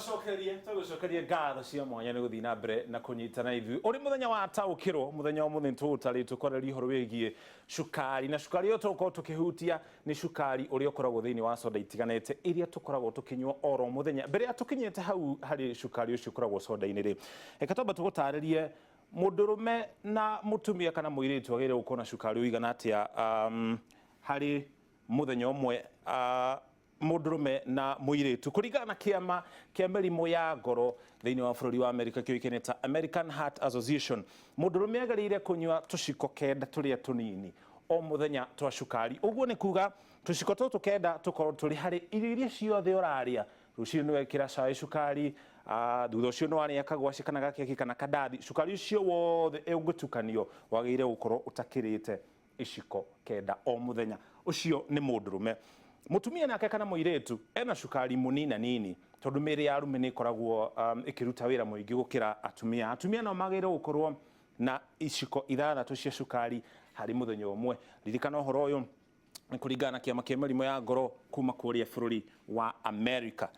Twagucokerie ngatho cia mwanya nĩ gũthiĩ na mbere na kũnyitana ithuĩ ũrĩ mũthenya wa taũkĩrwo. Mũthenya wa mũthenya tũgũtarĩ tũkwarĩria ũhoro wĩgiĩ cukari, na cukari ũyũ tũgũkorwo tũkĩhutia nĩ cukari ũrĩa ũkoragwo thĩinĩ wa soda itiganĩte iria tũkoragwo tũkĩnyua oro mũthenya. Mbere ya tũkinyĩte hau harĩ cukari ũcio ũkoragwo soda-inĩ rĩ, reke twambe tũgũtarĩrie mũndũrũme na mũtumia kana mũirĩtu agĩrĩire gũkorwo na cukari ũigana atĩa harĩ mũthenya ũmwe, mũndũrũme na mũirĩtu, kũringana na kĩama kĩa mĩrimũ ya ngoro thĩinĩ wa bũrũri wa Amerika kĩũĩkaine ta American Heart Association. Mũndũrũme agĩrĩire kũnyua tũciko 9 tũrĩa tũnini o mũthenya twa cukari. Ũguo nĩ kuga tũciko tũtũ 9 tũkorwo tũrĩ harĩ irio iria ciothe ũrarĩa. Rũcinĩ nĩ wekĩra cai cukari, thutha ũcio nĩ warĩa kagwaci kana gakeki kana kandathi, cukari ũcio wothe ũngĩtukanio wagĩrĩire gũkorwo ũtakĩrĩte iciko 9 o mũthenya. Ũcio nĩ mũndũrũme. Mũtumia nake kana mũirĩtu ena cukari mũnina nini, tondũ mĩĩrĩ ya arume nĩ ĩkoragwo ĩkĩruta wĩra mũingĩ gũkĩra atumia. Atumia nao magĩrĩire gũkorwo na iciko 6 cia cukari harĩ mũthenya ũmwe. Ririkana ũhoro ũyũ nĩ kũringana na kĩama kĩa mĩrimũ ya ngoro kuma kũrĩa bũrũri wa America.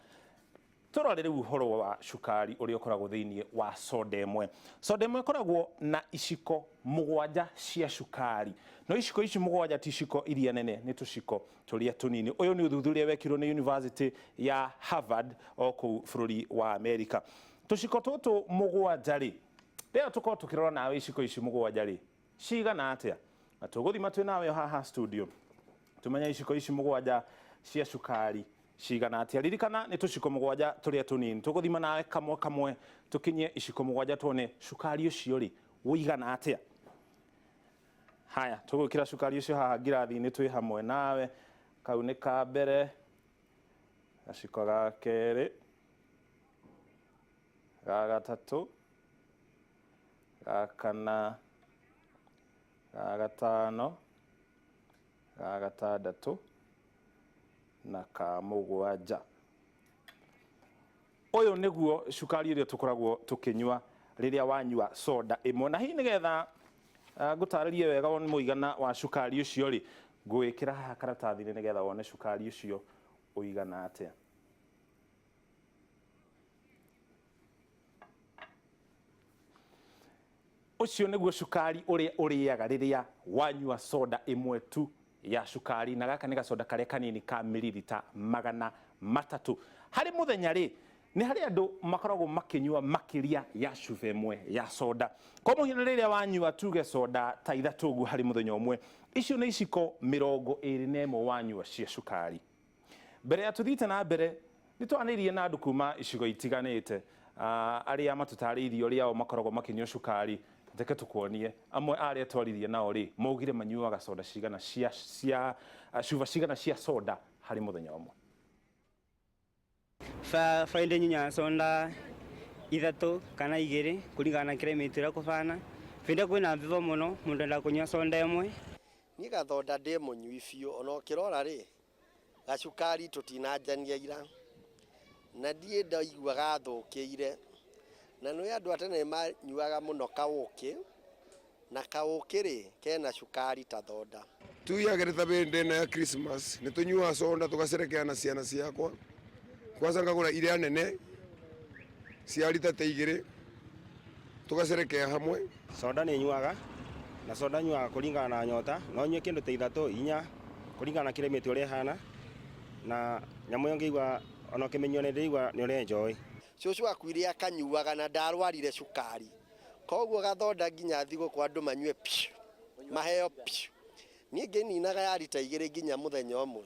Tũrore rĩu ũhoro wa cukari ũrĩa ũkoragwo thĩinĩ wa soda ĩmwe. Soda ĩmwe ĩkoragwo na iciko 7 cia cukari, no iciko ici 7 ti iciko iria nene, nĩ tũciko tũrĩa tũnini. Ũyũ nĩ ũthuthuria wekirwo nĩ University ya Harvard o kũu bũrũri wa America. Tũciko tũtũ 7 rĩ, rĩrĩa tũkorwo tũkĩrora nawe iciko ici 7 rĩ, cigana atĩa? Na tũgũthima twĩ nawe haha studio tumenye iciko ici 7 cia cukari cigana atĩa. Ririkana nĩ tũciko 7 tũrĩa tũnini. Tũgũthima nawe kamwe kamwe tũkinyie iciko 7 tuone cukari ũcio rĩ ũigana atĩa. Haya, tũgwĩkĩra cukari ũcio haha ngirathi-inĩ twĩ hamwe nawe. Kau nĩ ka mbere, gaciko ga kerĩ, ga gatatũ, ga kana, ga gatano, ga gatandatũ na ka 7. Ũyũ nĩguo cukari ũrĩa tũkoragwo tũkĩnyua rĩrĩa wanyua soda ĩmwe. Na hihi nĩgetha ngũtarĩrie wega wone mũigana wa cukari ũcio rĩ, ngũwĩkĩra haha karatathi-inĩ nĩgetha wone cukari ũcio ũigana atĩa. Ũcio nĩguo cukari ũrĩa ũrĩaga rĩrĩa wanyua soda ĩmwe tu ya cukari, na gaka nĩ gacoda karĩa kanini ka mililita 300 harĩ mũthenya rĩ. Nĩ harĩ andũ makoragwo makĩnyua makĩria ya cuba ĩmwe ya soda. Kwa mũhiano, rĩrĩa wanyua tuge soda ta 3 ũguo harĩ mũthenya ũmwe, icio nĩ iciko 21 wanyua cia cukari. Mbere ya tũthiĩte na mbere, nĩ twanĩirie na andũ kuma icigo itiganĩte, arĩa matũtarĩirie ũrĩa o makoragwo makĩnyua cukari. Reke tũkuonie amwe a arĩa twaririe nao rĩ, maugire manyuaga soda cigana cia cuba cigana cia soda harĩ mũthenya ũmwe. Friday nyuaga soda 3 kana 2 kũringana na climate ũrĩa kũbana. Hĩndĩ ĩrĩa kwĩna heho mũno mũndũ endaga kũnyua soda 1. Niĩ gathoda ndĩ mũnyui biũ, ona ũkĩrora rĩ, gacukari tũtinanjania ira, na ndiĩ ndaigua gathũkĩire, na nĩ andũ a tene nĩ manyuaga mũno kaũkĩ, na kaũkĩ rĩ, kena cukari ta thonda. Tuyagĩre ta hĩndĩ ĩno ya Christmas nĩ tũnyuaga soda tũgacerekea na ciana ciakwa, kwanza ngagũra iria nene cia rita ta 2 tũgacerekea hamwe. Soda nĩ nyuaga, na soda nyuaga kũringana na nyota, no nyue kĩndũ ta 3, 4 kũringana na climate ũrĩa ĩhana, na nyamũ ĩyo ngĩigua ona ũkĩmĩnyua nĩ ndĩraigua nĩ ũra enjoy. Cũcũ akuire akanyuaga na ndarwarire cukari, koguo gathonda nginya thigũkũ andũ manyue piũ, maheo piũ. Niĩ ngĩninaga ya rita 2 nginya mũthenya ũmwe.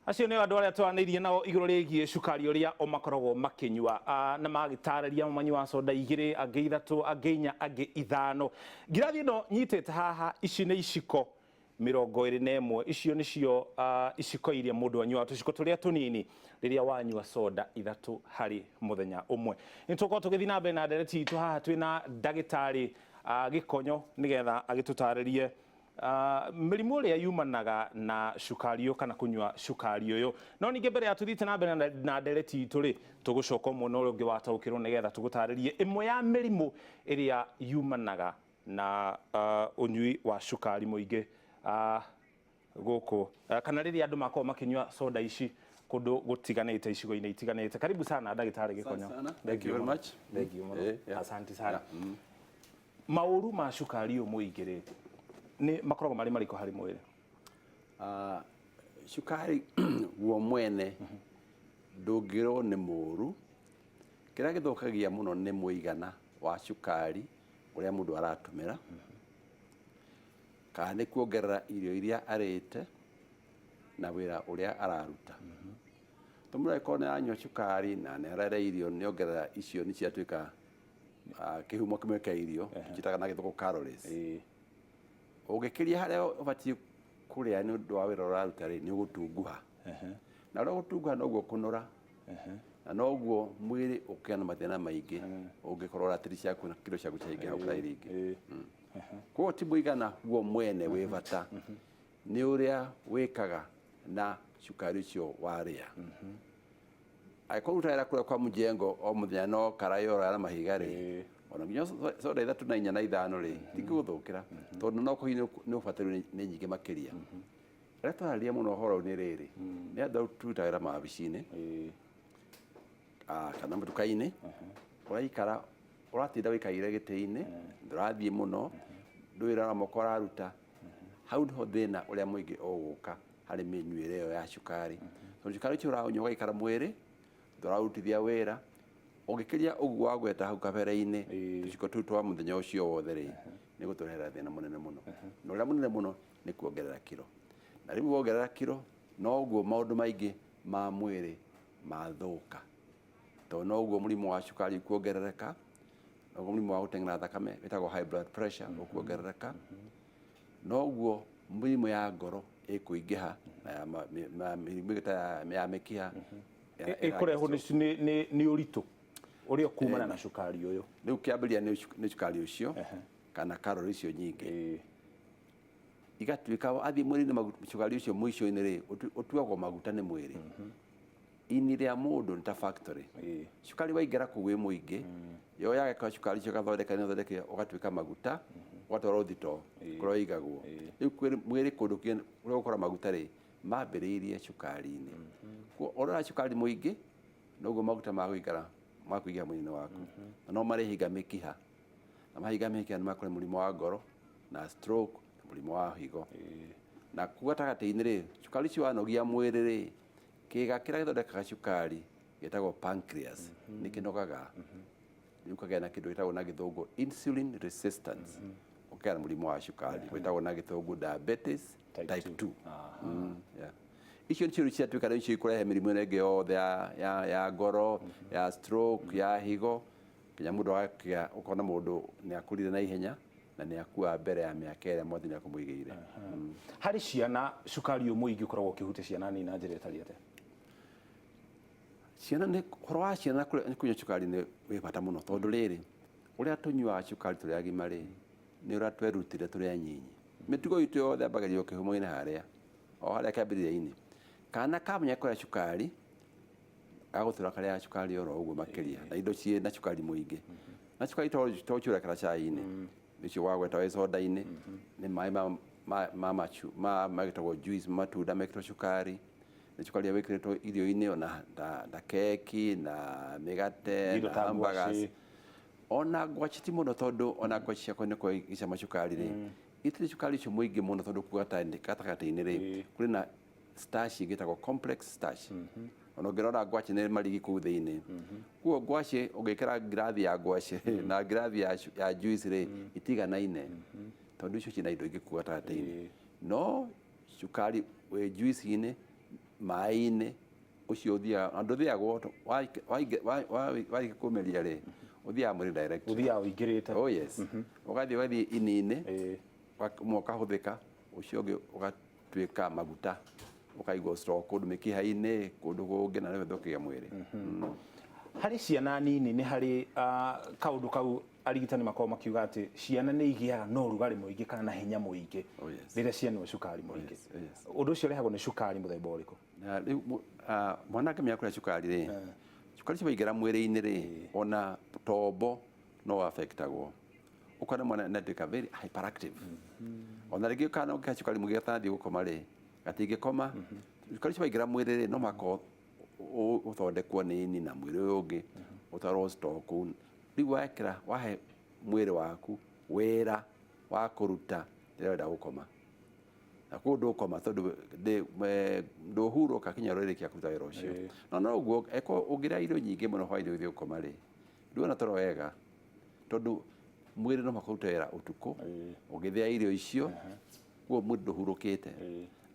Acio nĩo andũ arĩa twaranĩirie nao igũrũ rĩgiĩ cukari ũrĩa o makoragwo makĩnyua, na magĩtarĩria manyuaga soda 2, angĩ 3, angĩ 4, angĩ 5. Ngirathi ĩno nyitĩte haha, ici nĩ iciko 21. Icio nĩcio iciko iria mũndũ anyuaga, tũciko tũrĩa tũnini rĩrĩa wanyua soda 3 harĩ mũthenya ũmwe. Nĩ tũkorwo tũgĩthiĩ na mbere na ndereti itũ haha twĩna ndagĩtarĩ Gĩkonyo nĩgetha agĩtũtarĩrie mĩrimũ ĩrĩa yumanaga na cukari ũyũ kana kũnyua cukari ũyũ. No ningĩ mbere ya tũthiĩte na mbere na ndereti itũ rĩ, tũgũcoka mwena ũrĩa ũngĩ wataũkĩrwo nĩgetha tũgũtarĩrie ĩmwe ya mĩrimũ ĩrĩa yumanaga na ũnyui wa cukari mũingĩ. Gũkũ kana rĩrĩa andũ makorwo makĩnyua soda ici kũndũ gũtiganĩte, icigo-inĩ itiganĩte. Karibu sana, ndagĩtarĩ Gĩkonyo. Sana. Thank you very much. Thank you mũno. Asante sana. Maũru ma cukari ũyũ mũingĩ rĩ, nĩ makoragwo marĩ marĩkũ harĩ mwĩrĩ? Ah, cukari guo mwene ndũngĩrwo nĩ mũru. Kĩrĩa gĩthũkagia mũno nĩ mũigana wa cukari ũrĩa mũndũ aratũmĩra, kana nĩ kuongerera irio iria arĩte na wĩra ũrĩa araruta. Tũmũndũ angĩkorwo nĩ aranyua cukari na nĩ ararĩa irio, nĩ ongerera icio, nĩ ciatuĩka kĩhumo kĩmwe kĩa irio tũciĩtaga na Gĩthũngũ calories. Ũngĩkĩria harĩa ũbatiĩ kũrĩa nĩ ũndũ wa wĩra ũraruta rĩ, nĩ ũgũtunguha, na ũrĩa ũgũtunguha noguo kũnora na noguo mwĩrĩ ũkĩgĩa na mathĩna maingĩ ũngĩkorwo ratiri ciaku na kiro ciaku ciaingĩha gũkĩra iria ingĩ. Koguo ti mũigana guo mwene wĩ bata, nĩ ũrĩa wĩkaga na cukari ũcio warĩa. Angĩkorwo ũrutaga wĩra kũrĩa kwa mjengo o mũthenya, no karaĩ ũraya na mahiga rĩ, ona nginya soda ithatũ na inya na ithano rĩ, tingĩgũthũkĩra, tondũ no kũhinya nĩ ũbatairwo nĩ nyingĩ makĩria. Rĩrĩa twararĩria mũno ũhoro nĩ rĩrĩ, nĩ andũ tũrutaga wĩra mawabici-inĩ kana matuka-inĩ, ũraikara, ũratinda wĩikaire gĩtĩ-inĩ, ndũrathiĩ mũno, ndũĩ wĩra wa moko ũraruta, hau niho thĩna ũrĩa mũingĩ ũgũka harĩ mĩnyuĩre ĩyo ya cukari, tondũ cukari ũcio ũraũnyua ũgaikara mwĩrĩ, ndũraũrutithia wĩra. Ũngĩkĩria ũguo wagweta hau kabere-inĩ, tũciko tũu twa mũthenya ũcio wothe rĩ, nĩ gũtũrehera thĩna mũnene mũno, na ũrĩa mũnene mũno nĩ kuongerera kiro. Na rĩu wongerera kiro, noguo maũndũ maingĩ ma mwĩrĩ mathũka, tondũ noguo mũrimũ wa cukari kuongerereka, noguo mũrimũ wa gũteng'era thakame wĩtagwo high blood pressure ũkuongerereka, noguo mĩrimũ ya ngoro ĩkũingĩha na ya mĩrimũ ĩngĩ ta ya mĩkiha Ĩkũrehwo nĩ ũritũ ũrĩa ũkumana na cukari ũyũ. Rĩu kĩambĩrĩria nĩ cukari ũcio kana calorie icio nyingĩ igatuĩka athiĩ mwĩrĩ-inĩ, cukari ũcio mũico-inĩ rĩ, ũtuagwo maguta nĩ mwĩrĩ. Ini rĩa mũndũ nĩ ta factory. Cukari waingĩra kũu wĩ mũingĩ, yoyaga ĩkoya cukari ũcio, ĩgathondeka, ĩgathondeka, ũgatuĩka maguta, ũgatwarwo thitoo kũrĩa ũigagwo. Rĩu mwĩrĩ kũndũ kũrĩa gũkora maguta rĩ, mambĩrĩirie cukari-inĩ. Koguo ũrora cukari mũingĩ, noguo maguta magũikara makũingĩha mwĩrĩ-inĩ waku, na no marĩhinga mĩkiha, na mahinga mĩkiha nĩ makũrehe mũrimũ wa ngoro na stroke na mũrimũ wa higo. Na kũu gatagatĩ-inĩ rĩ, cukari ũcio wanogia mwĩrĩ rĩ, kĩga kĩrĩa gĩthondekaga cukari gĩtagwo pancreas nĩ kĩnogaga. Rĩu ũkagĩa na kĩndũ gĩtagwo na Gĩthũngũ insulin resistance, ũkagĩa na mũrimũ wa cukari wĩtagwo na Gĩthũngũ diabetes type type 2. Yeah. Icio nĩcio rĩu ciatuĩka rĩu icio ikũrehe mĩrimũ ĩno ĩngĩ yothe ya ngoro, ya stroke, ya higo, nginya mũndũ agakĩa, ũkona mũndũ nĩ akũrire na ihenya na nĩ akua mbere ya mĩaka ĩrĩa Mwathani akũmũigĩire. Harĩ ciana, cukari ũyũ mũingĩ ũkoragwo ũkĩhutia ciana nini na njĩra ĩtariĩ atĩa? Ciana, nĩ ũhoro wa ciana kũnyua cukari nĩ wĩ bata mũno, tondũ rĩrĩ, ũrĩa tũnyuaga cukari tũrĩ agima rĩ, nĩ ũrĩa twerutire tũrĩ anyinyi. Mĩtugo itũ yothe yambagĩrĩrio kĩhumo-inĩ harĩa o harĩa kĩambĩrĩria-inĩ. Kana kamenya kũrĩa cukari, gagũtũra karĩaga cukari oro ũguo makĩria na indo ciĩ na cukari mũingĩ. Na cukari to ũcio ũrekĩra cai-inĩ, ũcio wagweta wĩ soda-inĩ, nĩ maĩ ma magĩtagwo juice, matunda mekĩrĩtwo cukari, nĩ cukari ũrĩa wĩkĩrĩtwo irio-inĩ ona ta keki na mĩgate indo na ta hamburgers. Ngwacĩ. Ona ngwacĩ ti mũno, tondũ ona ngwacĩ ciakwa nĩ korwo igĩcama cukari rĩ, itirĩ cukari ũcio mũingĩ mũno, tondũ kũu gatagatĩ-inĩ rĩ, kũrĩ na starch ĩngĩ ĩtagwo complex starch. Ona ũngĩrora ngwacĩ nĩ marigi kũu thĩinĩ. Koguo ngwacĩ ũngĩkĩra ngirathi ya ngwacĩ na ngirathi ya juice rĩ, itiganaine, tondũ icio ciĩna indo ingĩ kũu gatagatĩ-inĩ. No cukari wĩ juice-inĩ, maĩ-inĩ, ũcio ũthiaga na ndũthĩagwo, warĩkia kũmeria rĩ, ũthiaga mwĩrĩ direct. Ũthiaga ũingĩrĩte. Oh yes, ũgathiĩ ini-inĩ, ũmwe ũkahũthĩka, ũcio ũngĩ ũgatuĩka maguta, ũkaigwo store kũndũ mĩkiha-inĩ, kũndũ kũngĩ, na nĩwe ũthũkagia mwĩrĩ. Harĩ ciana nini, nĩ harĩ kaũndũ kau arigitani makoragwo makiuga atĩ ciana nĩ igĩaga na ũrugarĩ mũingĩ kana na hinya mũingĩ Oh, yes. rĩrĩa cianyua cukari mũingĩ. Yes. Ũndũ ũcio ũrehagwo nĩ cukari mũthemba ũrĩkũ? Na rĩu mwana angĩmenya kũrĩa cukari rĩ, cukari ũcio waingĩra mwĩrĩ-inĩ rĩ, ona tombo no affectagwo, ũkona mwana nĩ atuĩka very hyperactive. Ona rĩngĩ kana ũngĩha cukari mũingĩ atanathiĩ gũkoma rĩ, Gatingĩkoma. Cukari ũcio waingĩra mwĩrĩ rĩ, no mũhaka ũthondekwo nĩ ini na mwĩrĩ ũyũ ũngĩ ũtwarwo store kũu. Rĩu wekĩra wahe mwĩrĩ waku wĩra wa kũruta rĩrĩa ũrenda gũkoma, na kũu ndũkoma tondũ ndũhurũka kinya ũrĩrĩkia kũruta wĩra ũcio. No no ũguo eko ũngĩrĩa irio nyingĩ mũno hwaĩ-inĩ ũgĩthiĩ gũkoma rĩ, nduona toro wega, tondũ mwĩrĩ no mũhaka ũrute wĩra ũtukũ ũgĩthĩa irio icio, koguo mwĩrĩ ndũhurũkĩte.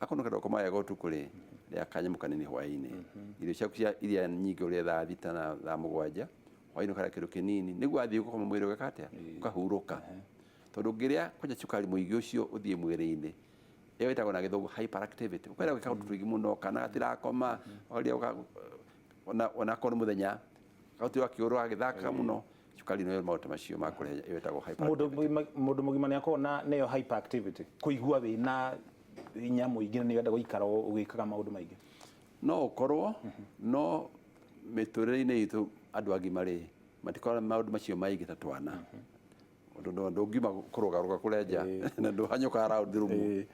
Akorwo nĩ ũkwenda gũkoma wega ũtukũ rĩ, rĩa kanyamũ kanini hwaĩ-inĩ. Irio ciaku cia iria nyingĩ ũrĩe thaa 6 na thaa 7, hwaĩ-inĩ ũkarĩa kĩndũ kĩnini nĩguo wathiĩ gũkoma mwĩrĩ ũgeka atĩa? Ũkahurũka. Tondũ ũngĩrĩa kwanja cukari mũingĩ ũcio ũthiĩ mwĩrĩ-inĩ, ĩyo ĩtagwo na gĩthũngũ hyperactivity, ũkwenda gwĩka ũndũ tũingĩ mũno, kana gatirakoma, ũrĩa ona akorwo nĩ mũthenya gautirĩ akĩũrũra agĩthakaga mũno. Cukari nĩyo maũndũ macio ma kũrehe ĩyo ĩtagwo hyperactivity. Mũndũ mũgima nĩ akoragwo na nĩyo hyperactivity, kũigua wĩna hinya mũingĩ na nĩ ũrenda gũikara ũgĩkaga maũndũ maingĩ. No ũkorwo no mĩtũrĩre-inĩ itũ andũ agima rĩ, matikoragwo na maũndũ macio maingĩ ta twana. Ũndũ ndũngiuma kũrũgarũga kũrĩa nja na ndũhanyũkaga round room,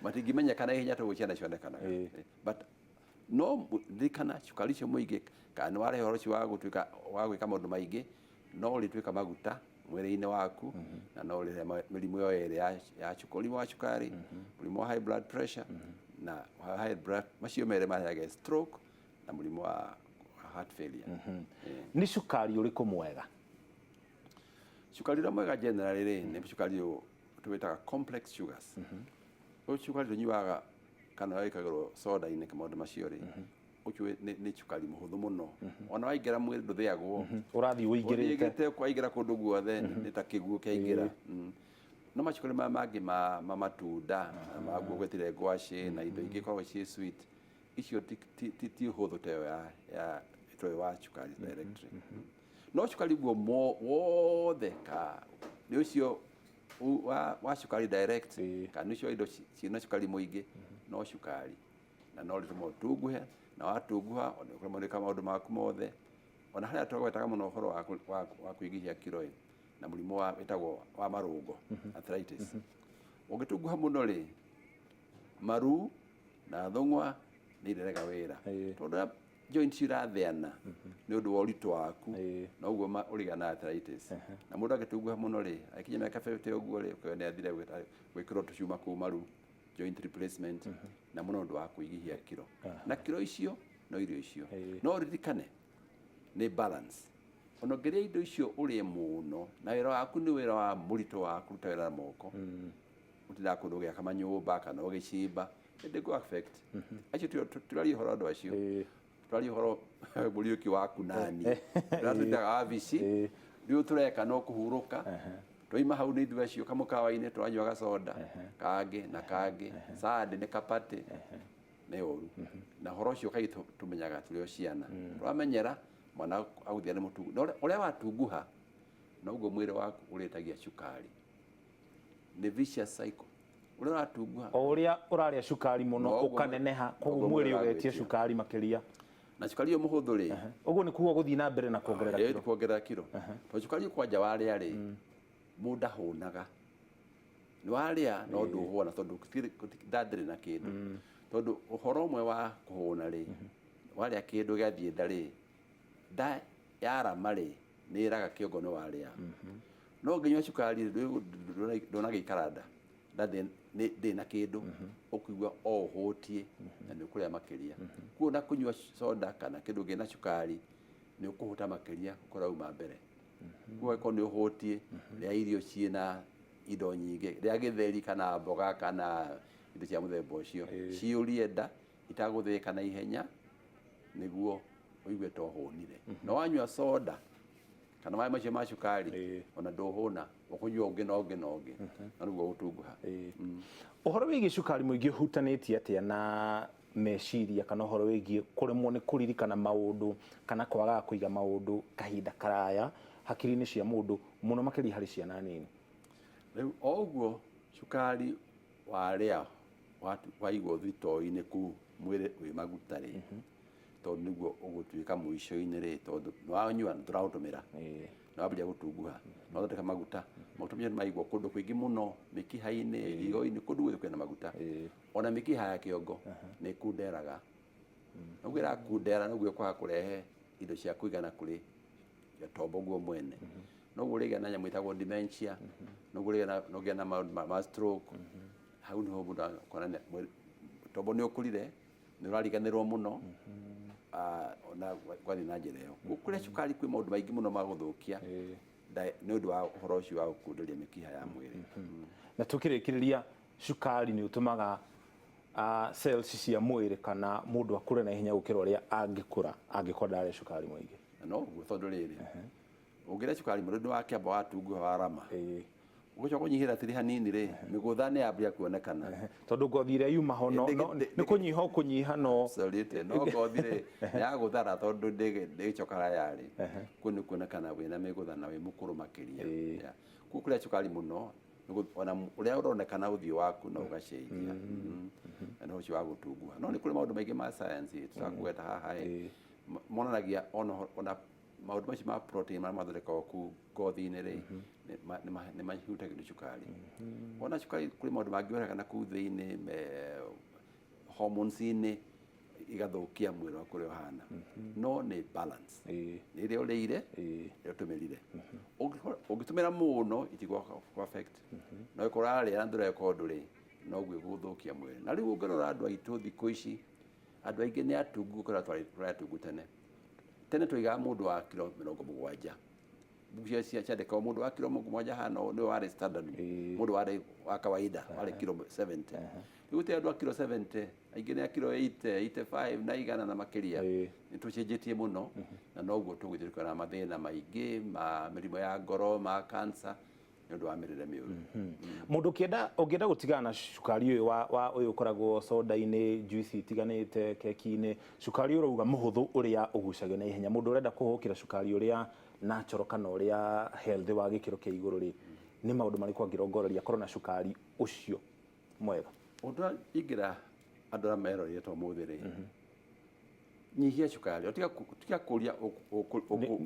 matingĩmenyeka na ihenya ta ũguo ciana cionekanaga. But no ririkana cukari ũcio mũingĩ kana nĩ warehe ũhoro ũcio wa gũtuĩka wa gwĩka maũndũ maingĩ, no ũrĩtuĩka maguta mwĩrĩ-inĩ waku, na no ũrĩhe mĩrimũ ĩyo ĩrĩ ya mũrimũ wa cukari, mũrimũ wa high blood pressure, na high blood macio merĩ marehaga stroke na mũrimũ wa heart failure. Nĩ cukari ũrĩkũ mwega? Cukari ũrĩa mwega generally rĩ, nĩ cukari ũyũ tũwĩtaga complex sugars. Ũyũ cukari tũnyuaga kana wĩkagĩrwo soda-inĩ maũndũ macio rĩ, ũcio nĩ cukari mũhũthũ mũno. Ona waingĩra mwĩrĩ ndũthĩagwo. Ũrathiĩ ũingĩrĩte. Ũthiĩte kwaingĩra kũndũ guothe, nĩ ta kĩguũ kĩaingĩra. No macukari maya mangĩ ma matunda maguo gwetire ngwacĩ na indo ingĩ ikoragwo ciĩ sweet, icio ti ũhũthũ ta ĩyo ya ũyũ wa cukari directly. No cukari guo wothe ka nĩ ũcio wa cukari direct kana nĩ ũcio wa indo ciĩna cukari mũingĩ, no cukari na no rĩtũma ũtunguhe, na watunguha ũkĩremwo nĩ gwĩka maũndũ maku mothe. Ona harĩa twagwetaga mũno ũhoro wa kũingĩhia kiro ĩ, na mũrimũ wa wĩtagwo wa marũngo, arthritis. Ũngĩtunguha mũno rĩ, maru na thũng'wa nĩ irerega wĩra, tondũ joints iratheana nĩ ũndũ wa ũritũ waku, na ũguo ũrĩgĩa na arthritis. Na mũndũ angĩtunguha mũno rĩ, agĩkinya mĩaka 50 ũguo rĩ, ũkĩona nĩ athire gwĩkĩrwo tũcuma kũu maru, joint replacement, na mũno ũndũ wa kũingĩhia kiro. Na kiro icio no irio icio. No ririkane nĩ balance. Ona ũngĩrĩa indo icio ũrĩe mũno, na wĩra waku nĩ wĩra wa mũritũ wa kũruta wĩra na moko, ũtindaga kũndũ ũgĩaka manyũmba kana ũgĩcimba, ndĩkũ affect. Acio tũraria ũhoro andũ acio. Tũraria ũhoro Mũriũki waku nani. Tũratindaga wabici, rĩu tũreka no kũhurũka. Twaima hau nĩ ithuĩ acio kamũkawa-inĩ tũranyua gacoda kangĩ na kangĩ, Sunday nĩ kapatĩ, nĩ ũru. Na ũhoro ũcio kaingĩ tũmenyaga tũrĩ o ciana. Twamenyera mwana agũthiĩ nĩ mũtungu. Na ũrĩa watunguha noguo mwĩrĩ waku ũrĩtagia cukari. Nĩ vicious cycle. Ũrĩa ũratunguha o ũrĩa ũrarĩa cukari mũno ũkaneneha, koguo noguo mwĩrĩ mwĩrĩ ũgetia ũragwĩtia. Cukari makĩria. Na cukari ũyũ mũhũthũ rĩ, Ũguo nĩ kuga gũthiĩ na mbere na kuongerera kiro. Kuongerera kiro. Tondũ cukari ũyũ kwanja warĩa rĩ, mũndũ ndahũnaga. Nĩ warĩa no ndũhũna, tondũ nda ndĩrĩ na kĩndũ. Tondũ ũhoro ũmwe wa kũhũna rĩ, warĩa kĩndũ gĩathiĩ nda rĩ, nda yarama rĩ, nĩ ĩraga kĩongo nĩ warĩa. No ũngĩnyua cukari rĩ, ndũnagĩikara nda. Nda ndĩ na kĩndũ, ũkũigua o ũhũtiĩ na nĩ ũkũrĩa makĩria. Koguo na kũnyua soda kana kĩndũ kĩna cukari nĩ ũkũhũta makĩria gũkĩra uma mbere. Koguo angĩkorwo nĩ ũhũtiĩ, rĩa irio ciĩna indo nyingĩ, rĩa gĩtheri kana mboga kana indo cia mũthemba ũcio, ciyũrie nda itagũthĩĩka na ihenya nĩguo ũigue ta ũhũnire. No wanyua soda kana maĩ macio ma cukari, ona ndũhũna, ũkũnyua ũngĩ na ũngĩ na ũngĩ, na nĩguo gũtunguha. Ũhoro wĩgiĩ cukari mũingĩ ũhutanĩtie atĩa na meciria kana ũhoro wĩgiĩ kũremwo nĩ kũririkana maũndũ kana kwagaga kũiga maũndũ kahinda karaya hakiri-inĩ cia mũndũ, mũno makĩria harĩ ciana nini? Rĩu o ũguo cukari warĩa waigwo thitoo-inĩ kũu mwĩrĩ wĩ maguta rĩ, tondũ nĩguo ũgũtuĩka mũico-inĩ rĩ, tondũ nĩwanyua ndũraũtũmĩra. Na wambĩrĩria gũtunguha na wathondeka maguta, maguta macio nĩ maigwo kũndũ kũingĩ mũno, mĩkiha-inĩ, higo-inĩ, kũndũ guothe kwĩna maguta. Ona mĩkiha ya kĩongo nĩ ĩkunderaga. Noguo ĩrakundera, noguo ĩkwaga kũrehe indo cia kũigana kũrĩ tombo guo mwene, noguo ũrĩgĩa na nyamũ ĩtagwo dementia, noguo ũrĩgĩa na nogĩa na maũndũ ma stroke. Hau niho mũndũ akona tombo nĩ ũkũrire, nĩ ũrariganĩrwo mũno. Ona gwathiĩ na njĩra ĩyo kũrĩa cukari, kwĩ maũndũ maingĩ mũno ma gũthũkia nĩ ũndũ wa ũhoro ũcio wa gũkunderia mĩkiha ya mwĩrĩ. Na tukĩrĩkĩrĩria, cukari nĩ ũtũmaga cells cia mwĩrĩ kana mũndũ akũre na ihenya gũkĩra ũrĩa angĩkũra angĩkorwo ndarĩa cukari mũingĩ? Na no ũguo, tondũ rĩrĩ, ũngĩrĩa cukari mũno nĩ wakĩamba watunguha warama, ũgĩcoka kũnyihĩra tĩri hanini rĩ, mĩgũtha nĩ yambia kuonekana. Tondũ ngothi ĩrĩa yuma ho no nĩ kũnyiha ũkũnyiha no Absolutely. No ngothi rĩ nĩ yagũthara, tondũ ndĩgĩcoka yarĩ kuo, nĩ kuonekana wĩna mĩgũtha na wĩ mũkũrũ makĩria. Yeah. Koguo kũrĩa cukari mũno ona ũrĩa ũronekana ũthiũ waku no ũgacenjia. Na ũcio wa gũtunguha, no nĩ kũrĩ maũndũ maingĩ ma science tũtakũgweta haha ĩ, monanagia ona maũndũ macio ma protein marĩa mathondekagwo kũu ngothi-inĩ rĩ, nĩ mahutagio nĩ cukari. Ona cukari, kũrĩ maũndũ mangĩonekana kũu thĩinĩ hormones-inĩ, igathũkia mwĩrĩ waku ũrĩa ũhana. No nĩ balance, nĩ ĩrĩa ũrĩire, ĩrĩa ũtũmĩrire. Ũngĩtũmĩra mũno itigũ affect, no ĩkorwo ũrarĩa na ndũreka ũndũ rĩ, noguo ĩgũthũkia mwĩrĩ. Na rĩu ũngĩrora andũ aitũ thikũ ici, andũ aingĩ nĩ atungu gũkĩra tũrĩ atungu tene. Tene twaigaga mũndũ wa kiro 70, mbuku ciandĩkagwo mũndũ wa kiro 70 hana nĩwe warĩ standard, mũndũ warĩ wa kawaida warĩ kiro 70. Rĩu gũtirĩ andũ a kiro 70, aingĩ nĩ a kiro 80, 85 na 100 na makĩria. Nĩ tũcenjetie mũno, na noguo tũgũthiĩ tũkĩona mathĩna maingĩ ma mĩrimũ ya ngoro, ma cancer, nĩ ũndũ wa mĩrĩre mĩũru. Mũndũ ũkĩenda, ũngĩenda gũtigana na cukari ũyũ wa ũyũ ũkoragwo soda-inĩ, juice itiganĩte, keki-inĩ, cukari ũrauga mũhũthũ ũrĩa ũgucagio na ihenya, mũndũ ũrenda kũhũkĩra cukari ũrĩa natural kana ũrĩa healthy wa gĩkĩro kĩa igũrũ rĩ, nĩ maũndũ marĩkũ angĩrongoreria akorwo na cukari ũcio mwega? Ũndũ ũrĩa ingĩra andũ arĩa meroreire ta ũmũthĩ rĩ, nyihia cukari. Tiga kũria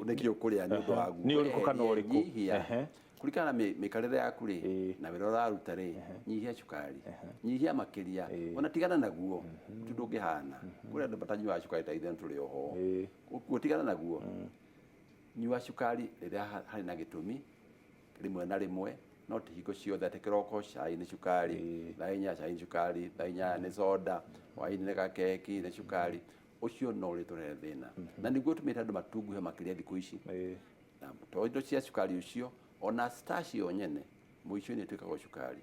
nĩkĩ ũkũrĩa nĩ ũndũ waguo. Nĩ ũrĩkũ kana ũrĩkũ? Nyihia kũringana na mĩikarĩre yaku rĩ, na wĩra ũraruta rĩ, nyihia cukari, nyihia makĩria, ona tigana naguo tu ndũngĩhana. Kũrĩ andũ matanyuaga cukari ta ithuĩ tũrĩ oho. Ũguo tigana naguo, nyua cukari rĩrĩa harĩ na gĩtũmi, rĩmwe na rĩmwe, no ti hingo ciothe atĩ kĩroko cai nĩ cukari, thaa 4 cai nĩ cukari, thaa 8 nĩ soda, hwaĩ-inĩ nĩ gakeki nĩ cukari. Ũcio no ũrĩtũrehe thĩna, na nĩguo ũtũmĩte andũ matunguhe makĩria thikũ ici. Na to indo cia cukari ũcio, ona starch yo nyene mũico-inĩ ĩtuĩkaga cukari.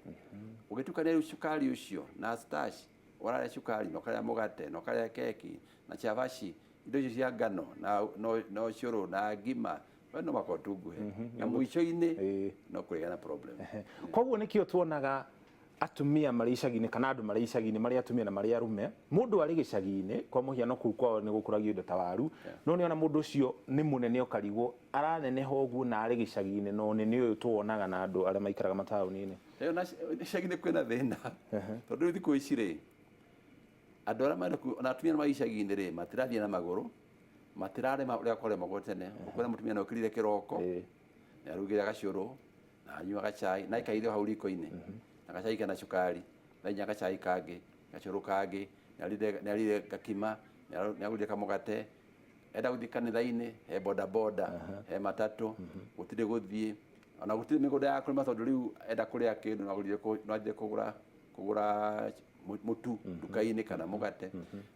Ũgĩtukania rĩu cukari ũcio na starch, ũrarĩa cukari na ũkarĩa mũgate na ũkarĩa keki na cabaci, indo icio cia ngano na no cũrũ na ngima, we no mũhaka ũtunguhe, na mũico-inĩ no kũrĩgĩa na problem. Koguo nĩkĩo tuonaga atumia marĩ icagi-inĩ kana andũ marĩ icagi-inĩ, marĩ atumia na marĩ arume, mũndũ arĩ gĩcagi-inĩ kwa mũhiano kũu kwao nĩ gũkũragio indo ta waru, no nĩona mũndũ ũcio nĩ mũnene, ũkarigwo araneneha ũguo na arĩ gĩcagi-inĩ na ũnene ũyũ tuwonaga na andũ arĩa maikaraga mataũni-inĩ. Ĩyo na icagi-inĩ kwĩna thĩna, tondũ rĩu thikũ ici rĩ, andũ arĩa marĩ kuo ona atumia marĩ icagi-inĩ rĩ, matirathiĩ na magũrũ, matirarĩma ũrĩa kwarĩmagwo tene. Ũkona mũtumia nĩ okĩrire kĩroko, nĩ arugire gacũrũ na anyua gacai na aikaire o hau riko-inĩ na gacai kena cukari, 4:00 gacai kangĩ, gacũrũ kangĩ, nĩ arĩire gakima, nĩ agũrire kamũgate, enda gũthiĩ kanitha-inĩ, he boda boda, he matatũ, gũtirĩ gũthiĩ, ona gũtirĩ mĩgũnda ya kũrĩma, tondũ rĩu enda kũrĩa kĩndũ no agũrire no athire kũgũra mũtu nduka-inĩ kana mũgate.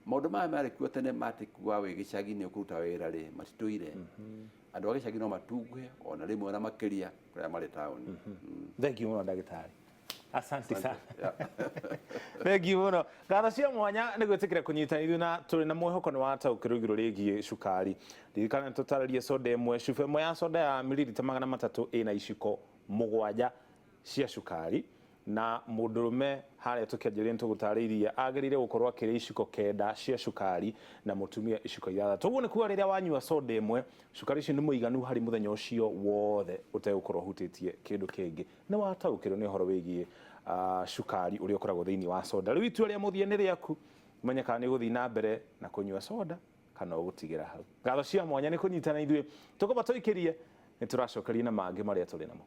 Maũndũ maya marĩ kuo tene matĩ kuga wĩ gĩcagi nĩ ũkũruta wĩra rĩ, matitũire. Andũ a gĩcagi no matunguhe ona rĩmwe ona makĩria kũrĩa marĩ taũni. Thank you mũno, ndagĩtarĩ, asante sana. Thank you mũno, ngatho cia mwanya nĩ gwĩtĩkĩra kũnyita ithuĩ, na tũrĩ na mwĩhoko nĩ wataũkĩrwo igũrũ rĩgiĩ cukari. Ririkana nĩ tũtarĩrie soda ĩmwe, cuba ĩmwe ya soda ya mililita 300 ĩna iciko 7 cia cukari, na mũndũrũme harĩa tũkĩanjĩrĩria nĩ tũgũtarĩirie agĩrĩire gũkorwo akĩrĩa iciko 9 cia cukari na mũtumia iciko 6. Ũguo nĩ kuga rĩrĩa wanyua soda ĩmwe, cukari ũcio nĩ mũiganu harĩ mũthenya ũcio wothe ũtegũkorwo ũhutĩtie kĩndũ kĩngĩ. Nĩ wataũkĩrwo nĩ ũhoro wĩgiĩ cukari ũrĩa ũkoragwo thĩinĩ wa soda. Rĩu itua rĩa mũthia nĩ rĩaku, ũmenye kana nĩ ũgũthiĩ na mbere na kũnyua soda kana ũgũtigĩra hau. Ngatho cia mwanya nĩ kũnyitana ithuĩ, tũkũba tũikĩrie. Nĩ tũracokeria na mangĩ marĩa tũrĩ namo.